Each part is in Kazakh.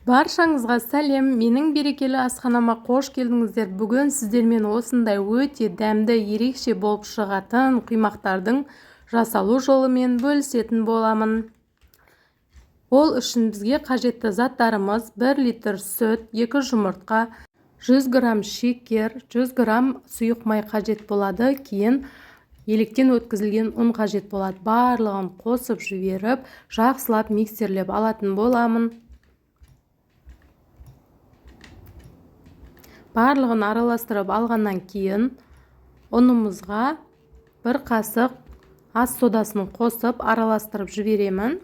Баршаңызға сәлем, менің берекелі асханама қош келдіңіздер. Бүгін сіздермен осындай өте дәмді, ерекше болып шығатын құймақтардың жасалу жолымен бөлісетін боламын. Ол үшін бізге қажетті заттарымыз 1 литр сүт, 2 жұмыртқа, 100 грамм шекер, 100 грамм сұйық май қажет болады. Кейін електен өткізілген ұн қажет болады. Барлығын қосып жіберіп, жақсылап миксерлеп алатын боламын. Барлығын араластырып алғаннан кейін ұнымызға 1 қасық ас содасын қосып араластырып жіберемін.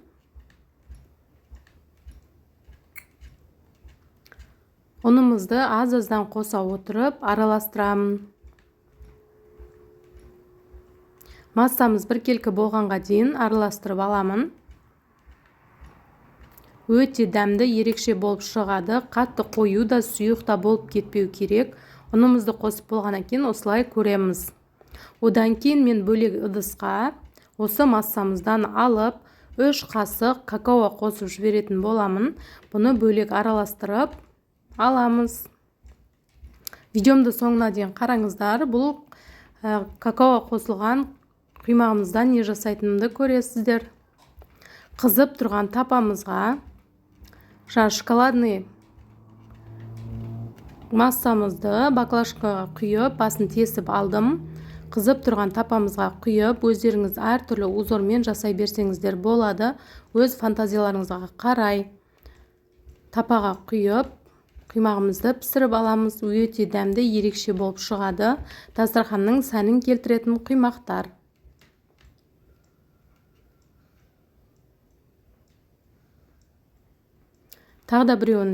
Ұнымызды аз-аздан қоса отырып араластырамын. Массамыз біркелкі болғанға дейін араластырып аламын. Өте дәмді, ерекше болып шығады. Қатты қою да, сұйық та болып кетпеу керек. Ұнымызды қосып болғаннан кейін осылай көреміз. Одан кейін мен бөлек ыдысқа осы массамыздан алып 3 қасық какао қосып жіберетін боламын. Бұны бөлек араластырып аламыз. Видеомды соңына дейін қараңыздар. Бұл какао қосылған құймағымыздан не жасайтынымды көресіздер. Қызып тұрған тапамызға жаңа шоколадный массамызды баклажкаға құйып, басын тесіп алдым. Қызып тұрған тапамызға құйып, өздеріңіз әртүрлі узормен жасай берсеңіздер болады. Өз фантазияларыңызға қарай тапаға құйып, құймағымызды пісіріп аламыз. Өте дәмді, ерекше болып шығады. Дастарханның сәнін келтіретін құймақтар. Тағы да біреуін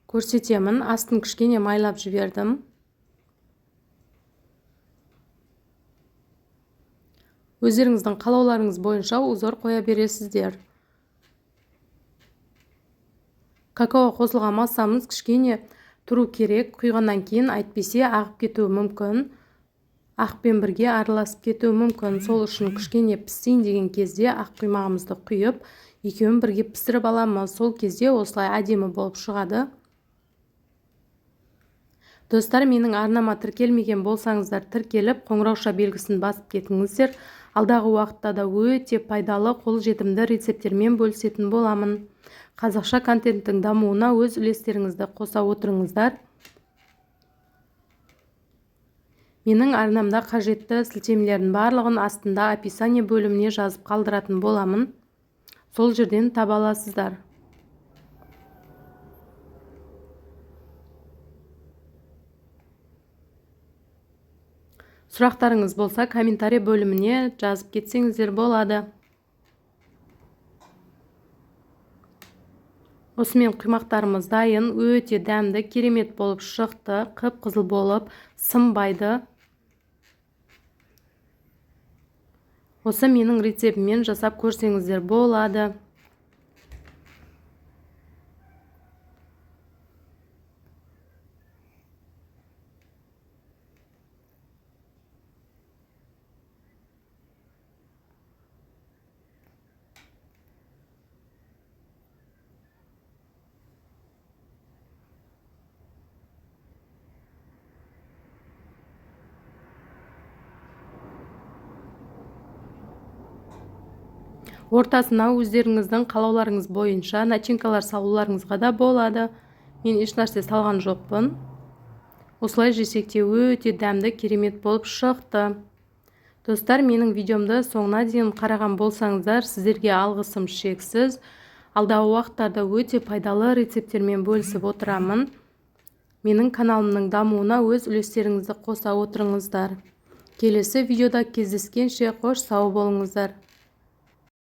көрсетемін. Астын кішкене майлап жібердім. Өздеріңіздің қалауларыңыз бойынша узор қоя бересіздер. Какао қосылған массамыз кішкене тұру керек. Құйғаннан кейін әйтпесе ағып кетуі мүмкін. Ақпен бірге араласып кетуі мүмкін. Сол үшін кішкене піссін деген кезде ақ құймағымызды құйып, екеуін бірге пісіріп аламыз. Сол кезде осылай әдемі болып шығады. Достар, менің арнама тіркелмеген болсаңыздар, тіркеліп, қоңырауша белгісін басып кетіңіздер. Алдағы уақытта да өте пайдалы, қолжетімді рецепттермен бөлісетін боламын. Қазақша контенттің дамуына өз үлестеріңізді қоса отырыңыздар. Менің арнамда қажетті сілтемелердің барлығын астында описание бөліміне жазып қалдыратын боламын. Сол жерден таба аласыздар. Сұрақтарыңыз болса, комментарий бөліміне жазып кетсеңіздер болады. Осымен құймақтарымыз дайын, өте дәмді, керемет болып шықты, қып-қызыл болып сынбайды. Осы менің рецептіммен жасап көрсеңіздер болады. Ортасына өздеріңіздің қалауларыңыз бойынша начинкалар салуларыңызға да болады. Мен еш нәрсе салған жоқпын. Осылай жесек те өте дәмді, керемет болып шықты. Достар, менің видеомды соңына дейін қараған болсаңыздар, сіздерге алғысым шексіз. Алдағы уақыттарда өте пайдалы рецепттермен бөлісіп отырамын. Менің каналымның дамуына өз үлестеріңізді қоса отырыңыздар. Келесі видеода кездескенше қош сау болыңыздар.